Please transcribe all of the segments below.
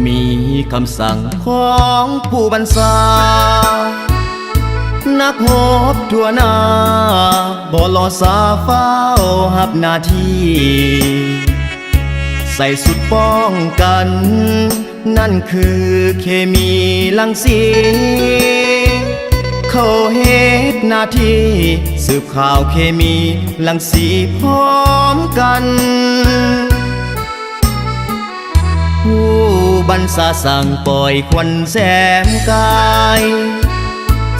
ມີຄຳສັ່ງຂອງຜູ້ບັນຊາ, ນັກຮົບທົ່ວໜ້າບໍ່ລໍຊ້າຟ້າວຮັບໜ້າທີ່, ໃສ່ຊຸດປ້ອງກັນ ນັ້ນຄືເຄມີລັງສີ, ເຂົາເຮັດໜ້າທີ່ສືບຂ່າວເຄມີລັງສີພ້ອມກັນ. ຜູ້ບັນຊາສັ່ງປ່ອຍຄວັນແສມກາຍ,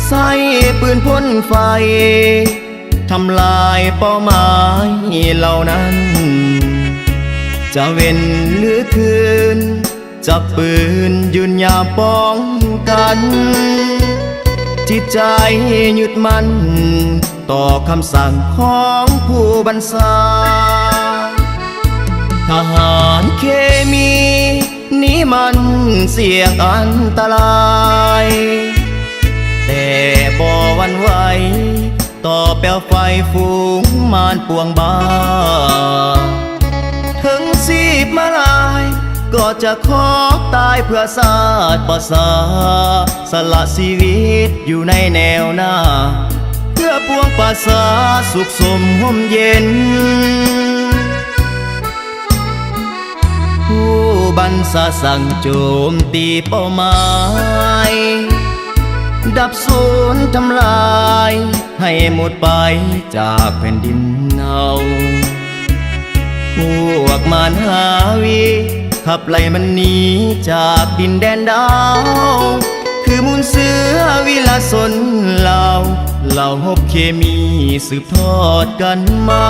ໃຊ້ປືນພົ່ນໄຟ ທຳລາຍເປົ້າໝາຍເຫຼົ່ານັ້ນ, ຈະເວັນຫຼືຄືນ ຈັບປືນຢືນຍາມປ້ອງກັນ, ຈິດໃຈຍຶດໝັ້ນຕໍ່ຄຳສັ່ງຂອງຜູ້ບັນຊາ. ທະຫານເຄມີນີ້ມັນສ່ຽງອັນຕະລາຍ, ແຕ່ບໍ່ຫວັ່ນໄຫວ ຕໍ່ແປວໄຟຝູງມານປວງບ້າ. ເຖິງຊີບມາລາຍ ກໍຈະຂອບຕາຍເພື່ອຊາດປະຊາ, ສະຫຼະຊີວິດຢູ່ໃນແນວໜ້າ ເພື່ອປວງປະຊາສຸກສົມຮົ່ມເຢັນ. ຜູ້ບັນຊາສັ່ງໂຈມຕີເປົ້າໝາຍ, ດັບສູນທຳລາຍໃຫ້ໝົດໄປຈາກແຜ່ນດິນເຮົາ. ພວກມານຫາວິຂັບໄລ່ມັນໜີຈາກດິນແດນດາວ, ຄືມູນເຊື້ອວິລະຊົນລາວ ເລົ່າຮົບເຄມີສືບທອດກັນມາ.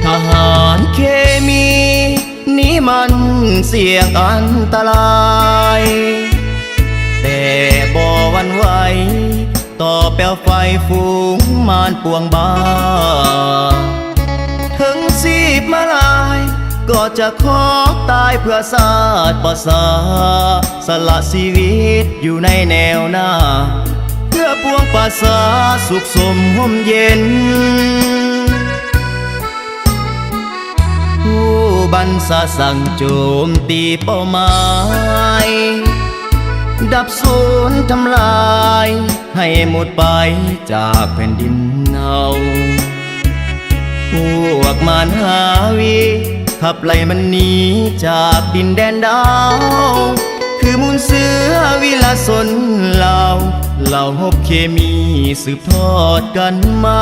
ທະຫານເຄມີນີ້ມັນສ່ຽງອັນຕະລາຍ, ແຕ່ບໍ່ຫວັ່ນໄຫວ ຕໍ່ແປວໄຟຝູງມານປວງບ້າ. ເຖິງຊີບມາລາຍ ກໍຈະຂອບຕາຍເພື່ອຊາດປະຊາ, ສະຫຼະຊີວິດຢູ່ໃນແນວໜ້າ ເພື່ອປວງປະຊາສຸກສົມຮົ່ມເຢັນ. ຜູ້ບັນຊາສັ່ງໂຈມຕີເປົ້າໝາຍ, ດັບສູນທຳລາຍໃຫ້ໝົດໄປຈາກແຜ່ນດິນເຮົາ. ພວກມານຫາວິຂັບໄລ່ມັນໜີຈາກດິນແດນດາວ, ຄືມູນເຊື້ອວິລະຊົນລາວ ເລົ່າຮົບເຄມີສືບທອດກັນມາ.